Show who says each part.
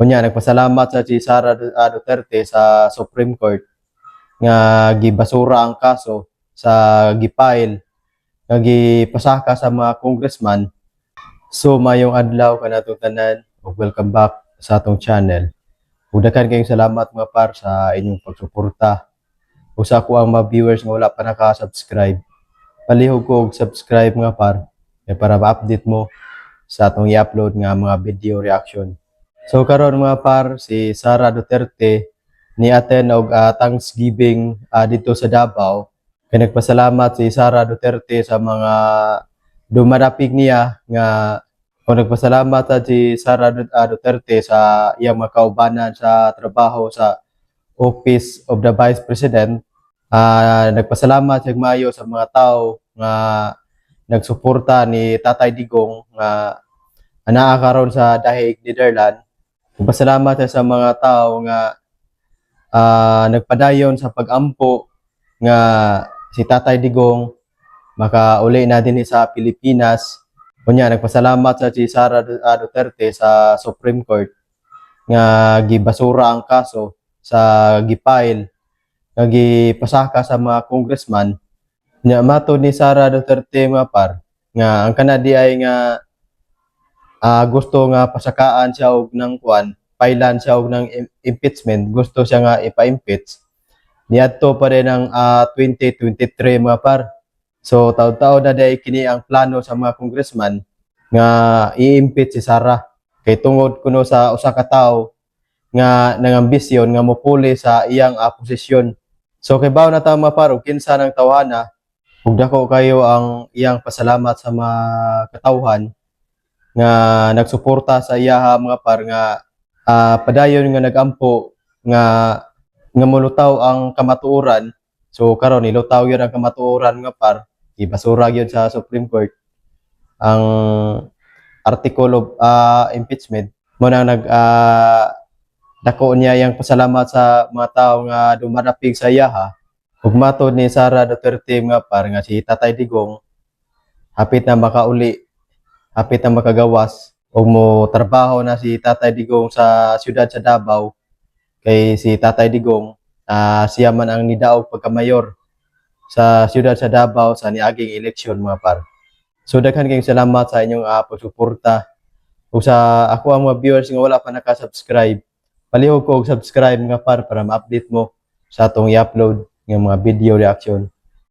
Speaker 1: Unya nagpasalamat sa si Sara Duterte sa Supreme Court nga gibasura ang kaso sa gipile nga gipasaka sa mga congressman. So mayong adlaw kanatong tanan ug welcome back sa atong channel. Ug daghan kayong salamat, mga par, sa inyong pagsuporta. Ug sa ako ang mga viewers nga wala pa naka-subscribe, palihog ko og subscribe, mga par, kay para ma-update mo sa atong i-upload nga mga video reaction. So karon, mga par, si Sara Duterte ni attend og Thanksgiving dito sa Davao. Kay nagpasalamat si Sara Duterte sa mga dumadapig niya nga o nagpasalamat sa si Sara Duterte sa iyang mga kaubanan sa trabaho sa Office of the Vice President. Nagpasalamat siya maayo sa mga tao nga nagsuporta ni Tatay Digong nga anaa karon sa Dahig, Netherlands. Nagpasalamat siya sa mga tao nga nagpadayon sa pag-ampo nga si Tatay Digong makauli na din sa Pilipinas. Unya nagpasalamat sa si Sara Duterte sa Supreme Court nga gibasura ang kaso sa gipile nga gipasaka sa mga congressman. Nya matod ni Sara Duterte, mga par, nga ang kana di ay nga gusto nga pasakaan siya og ng kwan, pailan siya og ng impeachment, gusto siya nga ipa-impeach niadto pa rin ang 2023, mga par. So taud-taud na day kini ang plano sa mga congressman nga i-impeach si Sara kay tungod kuno sa usa ka tawo nga nangambisyon nga mopuli sa iyang posisyon. So kay bawo na ta, mga par, og kinsa nang tawhana ug dako kayo ang iyang pasalamat sa mga katawhan nga nagsuporta sa iyaha, mga par, nga padayon nga nagampo nga nga molutaw ang kamatuoran. So karon nilutaw gyud ang kamatuoran, nga par, ibasura gyud sa Supreme Court ang article of impeachment mo na nag dako niya yang pasalamat sa mga tao nga dumadapig sa iyaha. Ug matod ni Sara Duterte, mga par, nga si Tatay Digong hapit na makauli, hapit na makagawas ug mo trabaho na si Tatay Digong sa siyudad sa Davao kay si Tatay Digong siya man ang nidaog pagka-mayor sa siyudad sa Davao sa niaging eleksyon, mga par. So daghan kayong salamat sa inyong pagsuporta. Ug sa ako ang mga viewers nga wala pa naka-subscribe, palihog ko og subscribe, mga par, para ma-update mo sa atong i-upload nga mga video reaction.